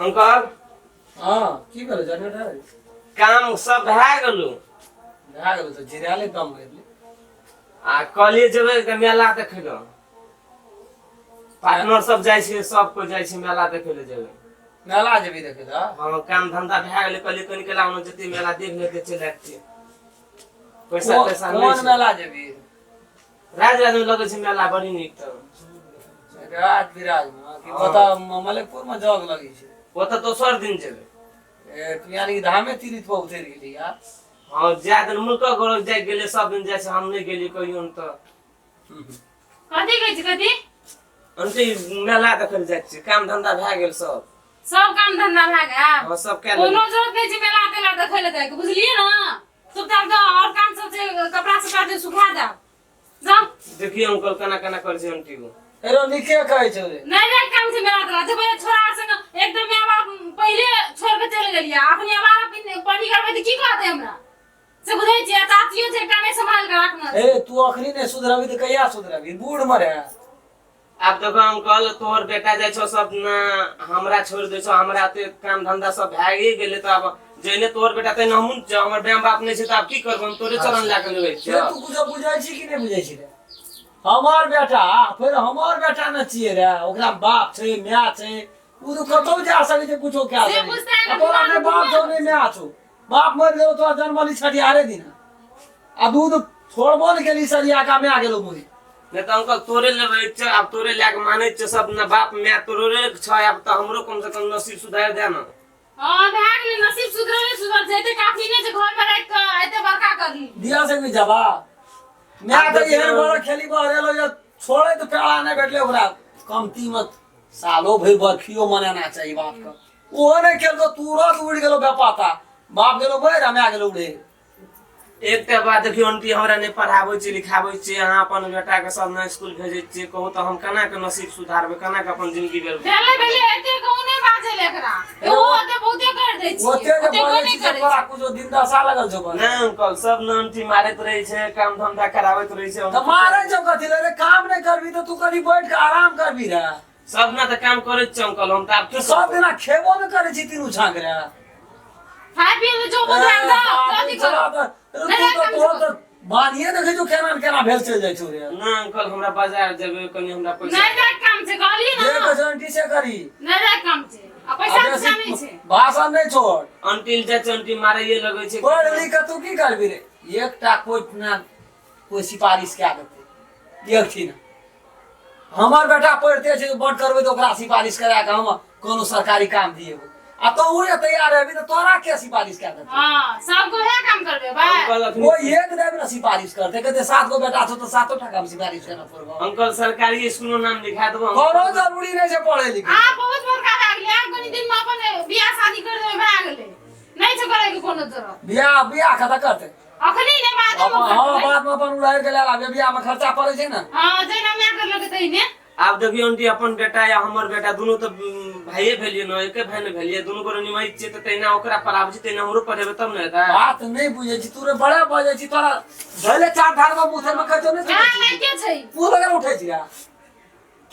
Uncle. हाँ, की भेलै generator? काम सब भए गेलो। भए गेल तऽ जिरा ले, दम मारि ले। आ कहलियै जेबै तऽ मेला देखै लए, पार्टनर सब जाइ छै, सब कोइ जाइ छै, मेला देखै लए जेबै। मेला जेबी देखै लए? हाँ, काम धंधा भए गेलै, कहलियै कनि केला ओना जेतै, मेला देख लेतै, चलि आबितियै। पैसा तैसा नहि कोन छै। मेला जेबी? राज राज मे लगै छै मेला बड़ी नीक। तऽ राज बिराज मे कि? ओतऽ मलकपुर मे जग लगै छै। ओतऽ दोसर दिन जेबै। ए, तू यानी कि धामे तीर्थ पर उतरि गेली यार। हाँ, जाय दिन मुल्क गोरक जाय गेलै, सब दिन जाइ छै, हम नहि गेलियै कहियो ने। तऽ कथी कहै छी, कथी? अंती, मेला देखै लए जाइ छियै, काम धंधा भए गेल सब। सब काम धंधा भए गेल? हाँ, सब कए कोनो लेलियै। जरूरत नहि छै मेला तेला देखै लए जाइके, बुझलियै ने? चुपचाप जाउ, आओर काम सब छै, कपड़ा सपड़ा जे सुखा जाओ, जाउ। देखियौ अंकल, केना केना करै छै आंटी को। एरो नीके कहै छौ रे। नहि जाय काम छै मेला तेला जेबै छोड़ा संग। एकदम माय बाप पहिले छोड़ के चलि गेलियै, अखनी आवारा पानी करबै तऽ की कहतै हमरा से बुझै छियै? चाचियो छै एकटा, नहि सम्हाल के राखना। ए, तू अखनी नहि सुधरबी तऽ कहिया सुधरबी? बूढ़ मरे। आब देखो अंकल, तोहर बेटा जाइ छौ सब ना, हमरा छोड़ि दै छौ। हमरा ते काम धंधा सब भए गेलै, तऽ आब जैने तोहर बेटा तैने हमहूँ ने छियौ। हमर माय बाप नहि छै तऽ आब की करबै हम? तोरे चरण लए कऽ लेबै। से तू कुछो बुझै छी कि नहि बुझै छी रे? हमर बेटा फेर हमर बेटा ने छियै रे, ओकरा बाप छै, माय छै, ओ तऽ कतहु जा सकै छै, कुछो कए से सकै बुझतै छै। आ तोरा नहि बाप छौ, नहि माय छौ। बाप मरि गेलौ, तोरा जन्मली छठिहारे दिना, आ दूध छोड़बो ने केली सरिया का, माय गेलौ मरि। नहि तऽ अंकल, तोरे ले रहै छियौ, आब तोरे लए कऽ मानै छियौ सब ने, बाप माय तोरे छौ। आब तऽ हमरो कम से कम नसीब सुधारि दे ने। हाँ, भए गेलै नसीब सुधरल, नहि सुधर छै, एते काफी नहि छै घर में राखि कऽ एते बड़का करली। दिया से भी जवाब माय तऽ एहन बड़ा खेली बहरेलो जे छोड़े तऽ पेड़ा नहि भेटलै ओकरा। कमती मत सालो भरि बरखियो मनाना चाही बापके, ओहो नहि केलको, तुरत उड़ि गेलो बेपाता। बाप गेलो मरि आ माय गेलो उड़े। एकटा बात देखियौ आंटी, हमरा नहि पढ़ाबै छी लिखाबै छी, अहाँ अपन बेटाके सब ने स्कूल भेजै छियै। कहू तऽ हम केना के नसीब सुधारबै, केना के अपन जिंदगी बेर भेलै भेलै, एते कहू नहि बाजै ले एकरा, ओहो ओते बहुते कर दै छियै। ओते जे ओते बजै नहि छी से करै तोरा कुछो दिन दशा लगल छौ बस। नहि अंकल, सब ने आंटी मारैत रहै छै, काम धंधा कराबैत रहै छै। तऽ मारै छौ कथी लए रे? काम नहि करबी तऽ तू कनि बैठ के आराम करबी रे? सब ने तऽ काम करै छियै अंकल, हम तऽ आब की सब करबै? दिना खेबो ने करै छी तीनू छाँक रे। खाय पिए ले जो बोझ जाओ, जल्दी करो। तू तऽ तोहर तऽ बानिए देखै छौ केना ने केना भेल चलि जाइ छौ रे। नहि अंकल, हमरा बाजार जेबै कनि, हमरा पैसा नहि जाय काम छै, कहलियै जे ने। कहै छौ आंटी से करी। नहि जाय काम छै आ आ पैसा तैसा नहि बेसी छै। भाषण नहि छोड़। अंटिल जाइ छै, अंटी मारैए लगै छै। पढ़ लिख के तू की करबी रे? एकटा कोइ ना कोइ सिफारिश कए देतै एक ठीना। हमर बेटा पढ़िते छै, बड करबै तऽ ओकरा सिफारिश करा कऽ हम कोनो सरकारी काम दिएबै, आ तोहू जे तैयार हेबी तऽ तोरा के सिफारिश कए देतै? हाँ, सबको वएह काम करबे भाई। अंकल अखनी कोइ एक देब ने सिफारिश करतै, कहतै सात गो बेटा छौ तऽ सातो टाका हम सिफारिश करऽ पड़बौ। अंकल, सरकारी स्कूल में नाम लिखा देबो हम। कोनो जरूरी नहि छै पढ़ै लिखै। आब बहुत बड़का भए गेलै, आब कनि दिन मे अपन बियाह शादी कर देबै, भए गेलै। नहि छै करे के कोनो जरूरत। बियाह बियाह कतऽ करतै? अखनी नहि, बादमे हाँ, करबै। बाद में अपन उड़ारि के लए लाबे, बियाह में खर्चा पड़ै छै ने। हाँ, जहिना माय करलकै तहिने। आब देखियौ आंटी, अपन बेटा या हमर बेटा दुनू तऽ भाइये भेलियै ने, एके भाय ने भेलियै, दुनू गोरे निमहै छियै, तऽ तहिना ओकरा पढ़ाबै छी तहिना हमरो पढ़ेबै तब ने हेतै। बात नहि बुझै छी तू रे, बड़ा बजै छी। तोरा धैले चार धार में मुँह में कहै छौ नहि माय सुनै छी। लड़के छै। मुँह लगा उठै छी रे?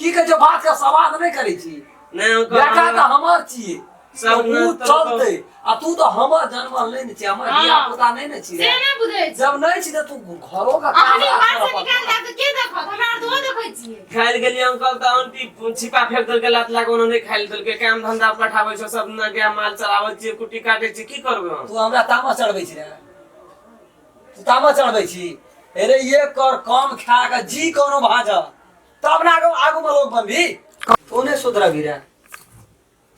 की कहै छौ? बात के सवाद नहि करै छी। नहि अंकल, बेटा हमरा तऽ हमर छियै सब तऽ ने उ तऽ चलतै, आ तू तऽ हमर जन्मल नहि ने छी, हमर हाँ। धिया पुता नहि ने छी से रे। नहि बुझै छी। जब नहि छी तऽ तू घरो के काम अखनी राज घर करऽ से पड़तौ। निकाल दे तऽ के देखत? हमरा आर तऽ ओ देखै छियै। खायल गेलियै अंकल तऽ आंटी छिपा फेंक देलकै लात लाग, ओना नहि खायल देलकै। काम धंधा पठाबै छै सब ने, गाय माल चराबै छियै, कुट्टी काटै छियै, की करबै हम? तू हमरा तामस चढ़बै छी रे? तू तामस चढ़बै छी? अरे, एक कर कम खा के जी कोनो भाज तब ने आगू आगू में लोग बनबी। तू नहि सुधरबी रे?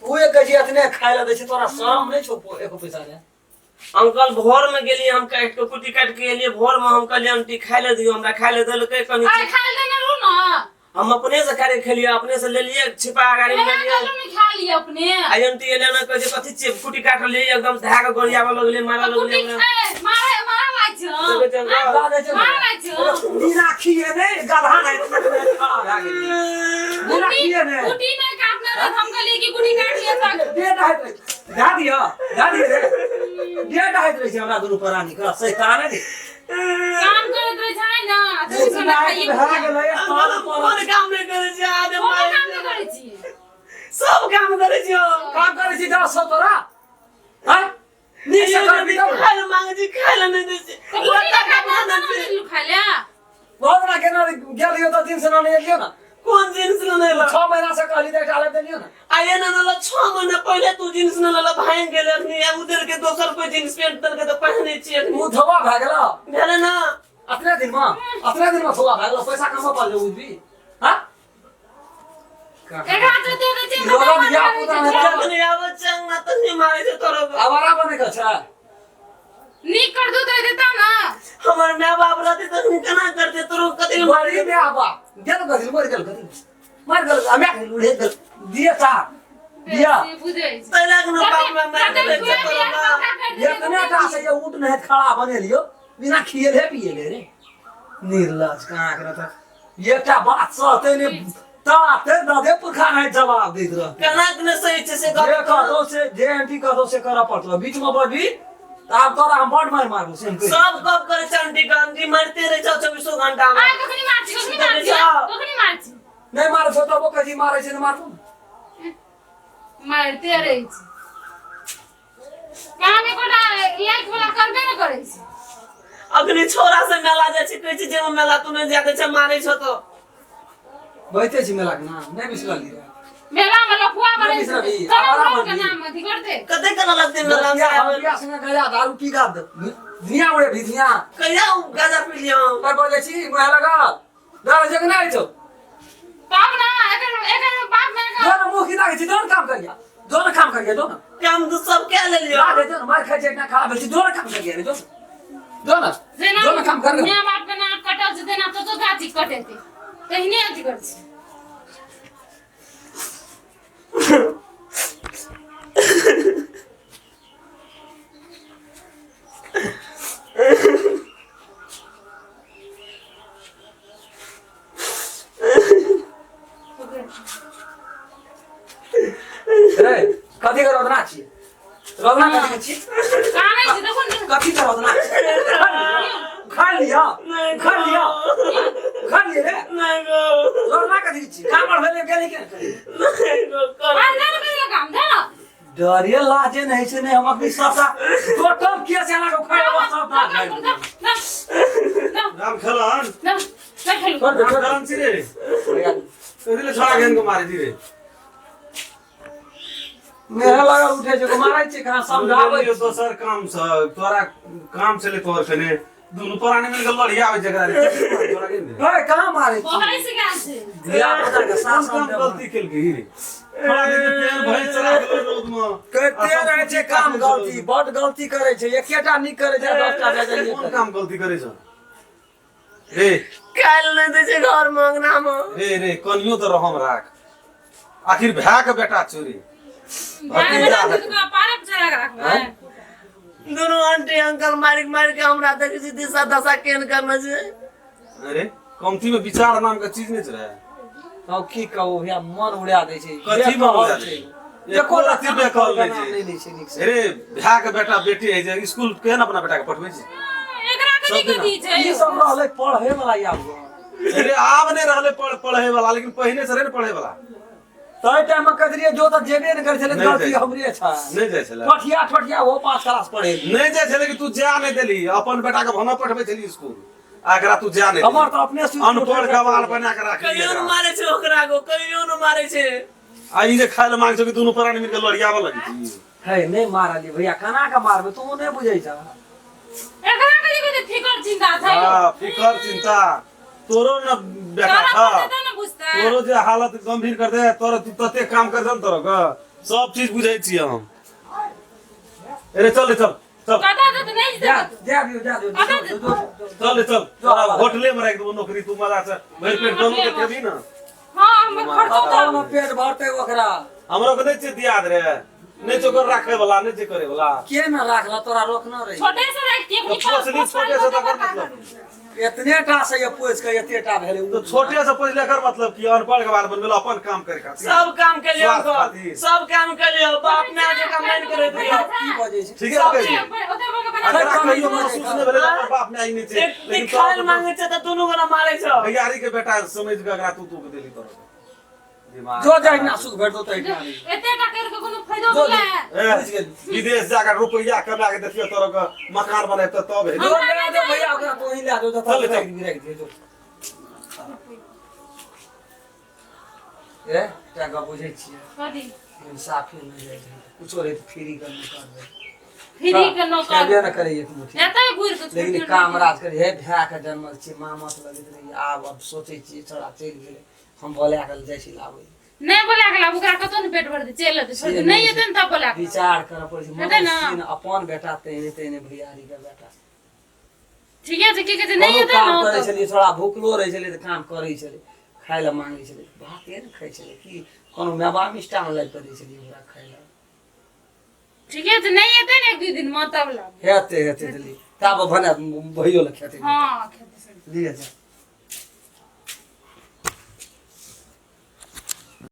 तू एक कहै छी एतने खाय लए दै छै, तोरा शरम नहि छौ एको पैसा रे? अंकल, भोर में गेलियै हम, काटि के कुट्टी काटि के एलियै भोर में। हम कहलियै आंटी, खाय लए दियौ हमरा। खाय लए देलकै कनि। आइ खाय देने रहू ने। हम अपने से खाय खेलियै, अपने से लेलियै छिपा गाड़ी में इएह लेलियै। कहलहुँ ने, खा लिअ अपने। आई आंटी एलै ने, कहै छै कथी छियै कुट्टी काटलियै, एकदम धए के गोरियाबऽ लगलै, मारऽ तऽ कुट्टी लगलै हमरा। ए, मारे मारे लागै छौ। देखै छियै अंकल। ला दै छै। मारे लागै छौ। मीनाक्षी ने गधा नहि खड़ा भए गेलै। कुट्टी मीनाक्षी ने कुट्टी नहि काटने रहै, हम कहलियै कि कुट्टी काटि लिअ तक। डेढ़ होइत रहै, दए दिअ, दए दिअ रे, डेढ़ होइत रहै छै हमरा दुनू प्राणी के शैतान रे। काम करैत रहै छै ने, तऽ इतना खाइए। भए गेलै अंकल, हम कोन काम नहि करै छियै? आदे कोनो मारि काम नहि करै छियै। सब काम करै छियै हम। काम करै छी। दस छौ तोरा हैं नीक से करबी तब खाय लए मांगे छी खाय लए नहि दै छै तऽ गोटी लत्ता लगा कपड़ा कऽ नहि नहि छै। देलू खाय लए बहुत ना केना गेलियो तऽ दिन से ना नहीं एलियो ना कोन जींस लेने एलऽ 6 महीना से कहली तऽ एकटा ले देलियो ना। आइए ना लेलऽ, 6 महीना पहिले तू जींस न लेलऽ, भागि गेलै अखनी। आब उधर के दोसर कोई जींस पेंट देलकै तऽ पहिनै छियै अखनी। मुँह धोबा भए गेलो। भेलै ना। अतने दिन में, अतने दिन में धोबा भए गेलो। पैसा कमा पड़ले बुझबी हाँ। एकरा तो दे दै छियै। लोगन धिया पुता में जखनी आबै छै अंगना तखनी मारै छै तोरो। आवारा बने के छै। नीक कर दू तऽ देता ना। हमर माय बाप रहते तखनी केना करते तोरो? कथी मरी मारी में आबा गेल कथी मर गेल, कथी मर गेल, हमे उड़े गेल दिया ता दिया। से बुझै छै। तैला के ना बाप माय मारि कते देले खुआ छै तोरो पिया बाप। कऽ कर देने। इतने टा से ये ऊँट नहीं खड़ा बने लियो बिना खिएले पिएले रे निर्लज कहाँ के रहता। एकटा बात सहते ने ताते दादे पुरखा नहीं जवाब दैत रह। केना के ने सही छै से जे गप। कहतो से, जे आंटी कहतो से करऽ पड़तो। बीच में बजबी तऽ आब तोरा हम बड मारि मारबो से हम कहि। सब गप करै छै आंटी के। आंटी मारिते रहै छौ 24 घंटा मे। आइ कखनी मार छी, कखनी मार छी, कखनी मार छी? नहि मारै छौ तबो कहै छी मारै छै, नहि मारतौ। मारिते रहै छी। काम एकोटा लाइक वाला करबे ने करै छै। अखनी छोरा से मेला जाइ छै, कहै छै जे मेला तू नहि जा दै छै, मारै छौ तो। बहिते छी मेलाके नाम नहि बिसरली रे। मेला में लफुआ बनै नहि छै। बिसरबी, चलो आवारा रोड के बनबी। नाम अथी करते। कते केना लगतै मेला मे आबै? बिया संगे गया दारू पी गा दुनिया उड़े भी दुनिया। कहिया उ गाजा पी लियौ? पर बजै छी मुँह लगल डर जग नहि छौ। तब ना एकर एकर बाप माय के जो न मुँह की लागै छी, जो न काम करिया, जो न काम करिया, जो न। काम तो सब क्या ले लियो। लागे जो न मार खाइ छै, इतना खराब भेल छी, जो न काम करिया रे, जो न, जो न। जेना जो न काम कर। माय बाप के नाक कटल छै तेना तो गाछी कटेतै, तहिने अथी करै छै। रे कथी के रोदना छी? रोदना कथी के छी? कानै छै देखो ने। कथी के रोदना छी? खा लिया, खा लिया, खा लिया रे। नहीं गो। रोदना कथी के छी? काम बढ़ गेलै के? नहीं गो कर। आ जा ने कहियो काम जा ने। डरे लाजे नहीं छै ने। हम अपनी सबटा टोटल केस एना के उखाड़ लेबो सबटा। ना ना राम खेलन। ना ना खेलू। छोड़ दे, राम छोड़ दे। खेलन छी रे। कथी ले छोड़ा गेन को मारे छी रे? मेरा लगल उठे छै, मारै छै कहाँ समझाबै। लियो दोसर काम से तोरा काम छलै तोहर कने दुनू प्राणी मिल के लड़िया आबै छै एकरा रे। तोरा गेन रे। हे कहाँ मारै छी? बहै से गेल छै। धिया पुता के कोन शासन काम देबै। गलती केलकै ही रे? छोड़ा के जे तेल भरि चला गेलै रौद मे। करिते रहै छै काम गलती, बड गलती करै छै। एकेटा नीक करै छै, 10टा बेजाइए कोन करै। काम गलती करै छ रे? काल्हि नहि दै छै घर मे, अंगना मे। रे रे कनियो तऽ रहम राख, आखिर भाय के बेटा चोरी भाय बेटा दूध के पारे पर चढ़ा के राखबै। दुनू आंटी अंकल मारि मारि के हमरा देखै छी दिशा दशा केहन करने छै। अरे कमती में विचार नाम के चीज नहीं छै। हम की कहू भैया, मन उड़ा दै छै। कथी मन उड़ा दै छै? एको एको रत्ती रत्ती बेकल नहि नाम छै। नहि लै छै नीक से। अरे भाय के बेटा बेटी है जे स्कूल केहन अपना बेटा के पठबै छै? एकरा कथी कथी छै? ई सब रहलै पढ़े वाला आब। अरे आब नहि रहलै पढ़े वाला, लेकिन पहिने से रहे ने पढ़े वाला। तै टाइम में कदरिए जो तऽ जेबे नहि करै छलै। नहि गलती जाइ छै। हमरे छै। नहि जाइ छलै। ठठिया ठठिया हो 5 क्लास पढ़े। नहि जाइ छलै कि तू जा नहि देली? अपन बेटा के भना पठबै छली स्कूल आ एकरा तू जा नहि देली। हमर तऽ अपने सुति अनपढ़ गवार बना के राखली। कहियो एकरा। ने मारै छै ओकरा गो, कहियो ने मारै छै। आ ई जे खाय लए मांग छौ कि दुनू प्राणी मिल के लड़ियाबऽ लगै छी। है नहि मारलियै भैया, केना के मारबै? तू नहि बुझै छ। एकरा कथी कथी फिकर चिंता छै? हाँ, फिकर चिंता तोरो न बेटा तोरा छा। पड़तै तऽ ने बुझतै। तोरो जे हालत गंभीर कर दे तोरा, तू तते काम कर दे ने तोरो के सब चीज बुझै छियै हम। अरे चल रे, चल चल। कतऽ जेतै? नहि जा जेतै। जा दियौ, जा दियौ। कतऽ जेतै? चल रे चल, तोरा होटले में राखि देबो नौकरी, तू मजा से भरि पेट दोनों के खेबही ना। हाँ, हमर खर्चो तऽ कतऽ पेट भरतै ओकरा? हमरो के नहि छै दियाद रे, नहि छै ओकर राखे वाला, नहि छै करे वाला। के न राखल तोरा रोकना रही? छोटे से राखि तऽ पोसली छोटे से तकर मतलब? एतने टा से ये पोसि के एते टा भेलै। तऽ छोटे से पोसले एकर मतलब कि अनपढ़ के बाद बनबेला अपन काम करे खातिर? सब काम के लिए स्वार्थ अंकल खातिर। सब काम के लिए बाप माय के काम नहीं करे दियो। की बजै छै? ठीके कहै छी। अरे एकरा कहियो कहियो महसूस नहि भेलै जे अपन बाप माय नहि छै। एक लेकिन खायल तोरा मांगे छै तऽ दुनू गोरा मारै छौ। भैयारी के बेटा समझ के एकरा तू दुख देली तोरा। दिमाग जो जाहि ना सुख भेटतो तहि ना रही। एते टा करि के कोनो फायदो जो भेलै ए, बुझि गेली। विदेश जाकर रुपैया कमा के देखियो तोरा के मकान बनेतौ तब हेतौ। जो ले दो भैया ओकरा तो ही ले दो चल, तब चल। राखि दियो, राखि दियो जो। ए एकटा गप बुझै छियै कथी इंसाफी नहि जाइ छै कुछो रहै तऽ फ्री के नौकर रहै। फ्री के नौकर खेबे नहि करै एक मुट्ठी एतै घुरि के लेकिन छुट्टी काम राज करी हे भाय के जन्मल छी मामत लगैत रही आब आब सोचै छियै छोड़ा चलि गेलै हम बोला के जाइ छी लाबै नहि बोला के लाब ओकरा कतौ ने पेट भर दे चलि एतै छोड़ दे नहि एतै ने तब बोला के लाब। विचार करऽ पड़ै छै हेतै ने? मनुष्य ने अपन बेटा तेहने तेहने भैयारी के बेटा ठीके छै की कहै छै नहि कोनो एतै काम ने करै तब छलियै थोड़ा भूखलो रहै छलियै तऽ काम करै छलियै खाय लए मांगै छलियै भाते ने खाइ छलियै की कोनो मेवा मिष्टान लाबि कऽ दै छलियै ओकरा खाय लए ठीके छै नहि एतै ने एक दू दिन मे तब लाब हेतै हेतै देली ताब भने भैयो लए खेतै हँ खेतै लिए जा।